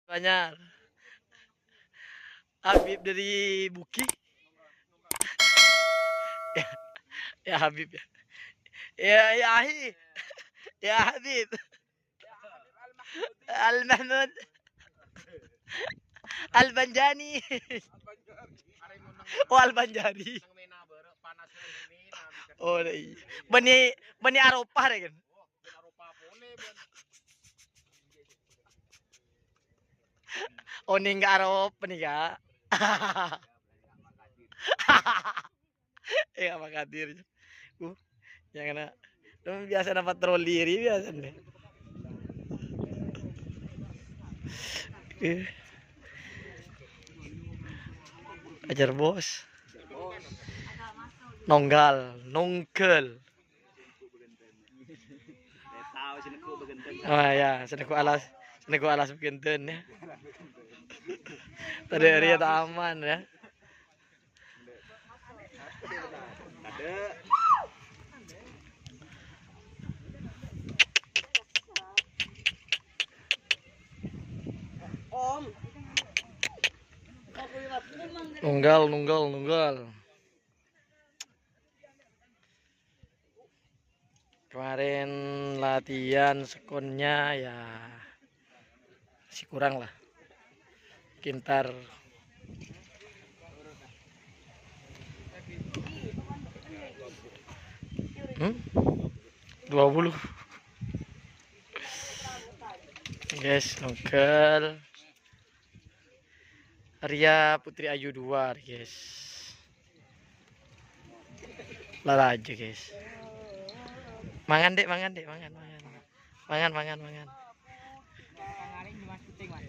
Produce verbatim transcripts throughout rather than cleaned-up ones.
Banjar. Habib dari Buki. Ya, ya Habib ya. Ya, ya Ahi. Ya Habib. Al Mahmud. Al Banjani. Oh, Al Banjari. Oh, iya. Bani, bani Aropah deh kan. Oh, ini enggak Aropah nih, Kak. Iya, Pak Kadir. Uh, yang kena. Lu biasa dapat troli ini biasa nih. Eh. Ajar bos. Nonggal, nonggal. Oh ya, sè neggu' alas, sè neggu' alas bhâghânten ya. Tadâ' rèya ta' aman ya. Nunggal, nunggal, nunggal. Kemarin latihan sekonnya ya masih kurang lah. Sekitar, hmm? Dua puluh. Guys, nongkel. Arya Putri Ayu dua, guys. Lara aja, guys. Mangan, Dek, mangan, Dek, mangan, mangan. Mangan, mangan, mangan.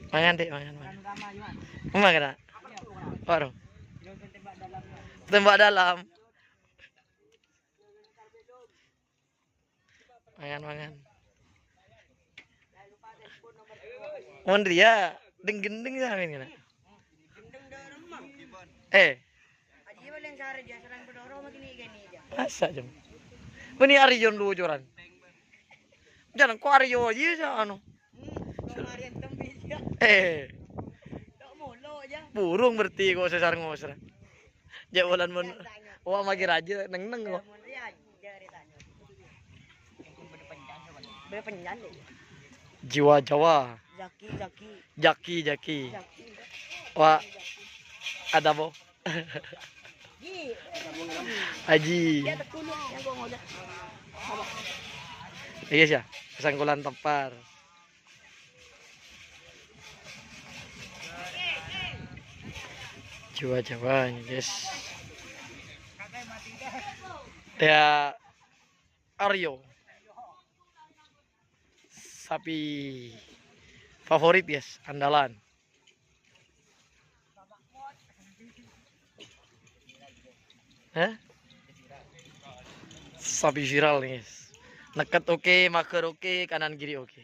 Mangan, Dek, mangan, mangan. Mangan, Dek. Waduh. Tembak dalam. Mangan, mangan. Mon rèya, deng-gendeng ya, men, kena. Eh. Masa, Jam? Bânnè Aryo lu joran. Jangan kok Aryo aja, sa, anu. Eh. Burung berarti kok sesar ngosra. Jek bulan mon. Wah, magi raja, neng-neng kok. Jiwa Jawa. Jaki, jaki. Jaki, jaki. Jaki. Wah, ada, Bo. Haji. Iya, sih. Sangkulan tempar. Jiwa Jawa ini, guys. Ya, Aryo. Sapi favorit, guys, andalan. Hah? Sapi viral nih, guys. Neket oke, mager oke, kanan kiri oke.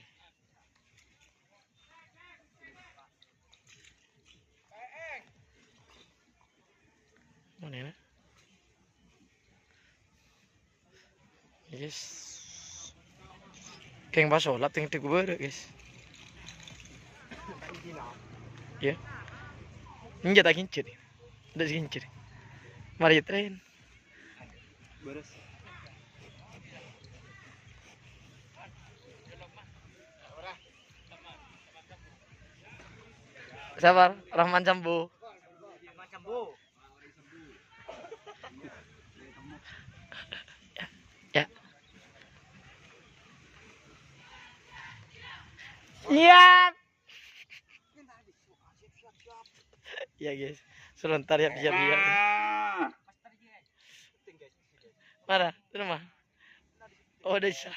Mana ini? Guys. Keng pas sholat yang tiku baru, guys. Ya. Ini jatah kincir. Ndak kincir. Mari tren. Beres. Sabar, Rahman Sambu. Ya. Iya. Ya, guys. Sebentar ya, siap-siap. Mana? Itu rumah. Oh, udah bisa.